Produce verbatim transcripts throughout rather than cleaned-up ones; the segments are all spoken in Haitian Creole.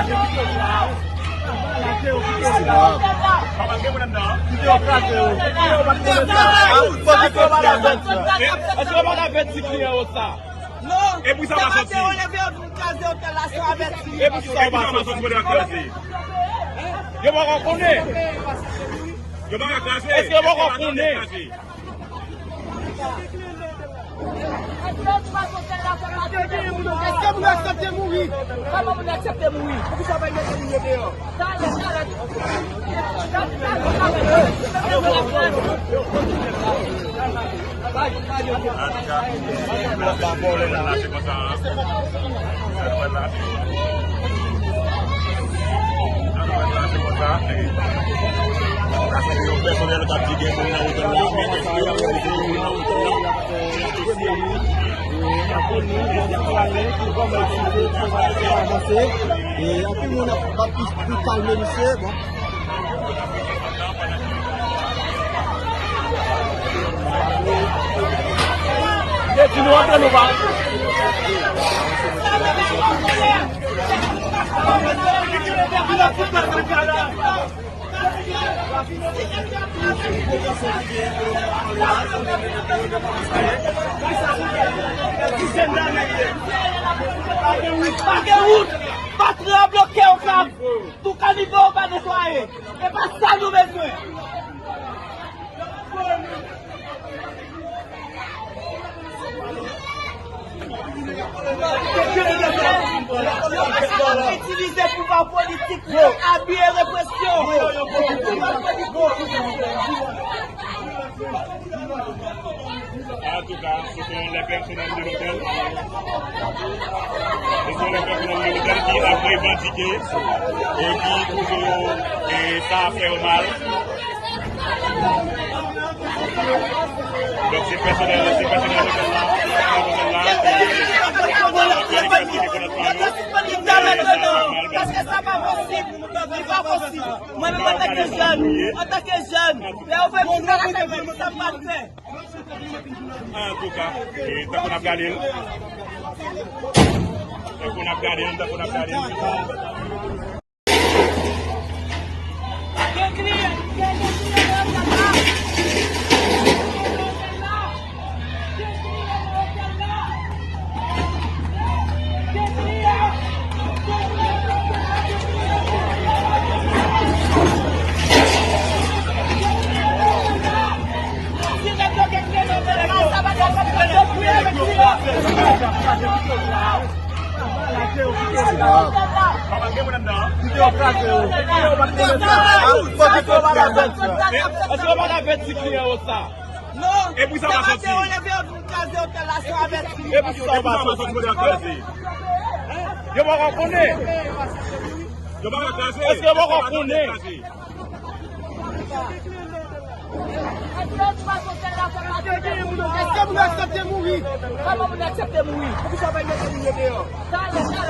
Èske w pa ka avèti kliyan yo sa? Non. E pou sa w pa soti? Epi sa w pa soti? Yo poko konnen. Yo poko kraze. Èske yo poko konnen? Èske moun aksepte mouri? Kòman moun aksepte mouri? Poukisa w pa mete moun yo deyò? Talè, talè. Sa nou wè la, se konsa. Sa nou wè la, se konsa. Sa se yon pèsonèl k ap di gen moun nan otèl la, men èske y ap mete moun nan otèl la? E anpil moun ap, ap, ap kalme misye, bon. Yo di nou antre nou pa. Pa gen wout, pa tran bloke w kab. Tou kanivo yo pa netwaye. E pa sa nou bezwen. Yo pa sa k ap itilize pouvwa politik pou yo abi e represyon. Pouvwa politik. Antouka, se te yon lè pèsonèl de lotèl. Se te yon lè pèsonèl de lotèl ki ap revandike e ki twouve yo, e sa ap fè yo mal. Donk, se pèsonèl, se pèsonèl lotèl la, lotèl la, ki ap revandike konèt pa yo. E sa ap fè yo mal. Paske sa pa posib. Li pa posib. Mwen menm antanke jèn, antanke jèn, lè yo fè m chita lakay mwen, sa m pral fè? Antouka, e, tankou n ap gade l. Tankou n ap gade l, tankou n ap gade l. Èske yo pa ka avèti kliyan yo sa? Non. E pou sa pa soti? E pou sa pa soti? Yo poko konnen. Yo poko kraze. Èske yo poko konnen? Èske moun aksepte mouri? Kòman moun aksepte mouri? Poukisa w pa mete moun yo deyò? Antouka,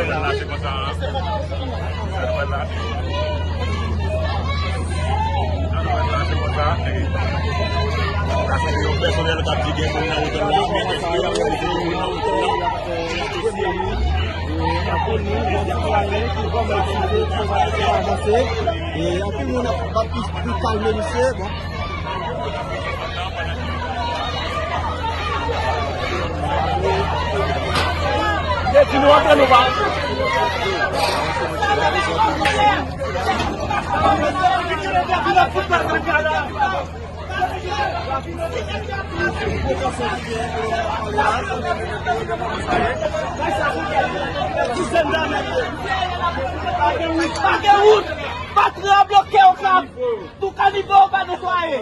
la, la, se konsa. Sa nou wè la. Sa nou wè la, se konsa. Sa se yon pèsonèl k ap di gen moun nan otèl la, men èske y ap mete moun nan otèl la? E anpil moun ap, ap, ap kalme misye, bon. Yo di nou antre nou pa. Pa gen wout, pa gen wout, pa tran bloke yo kab. Tou kanivo yo pa netwaye.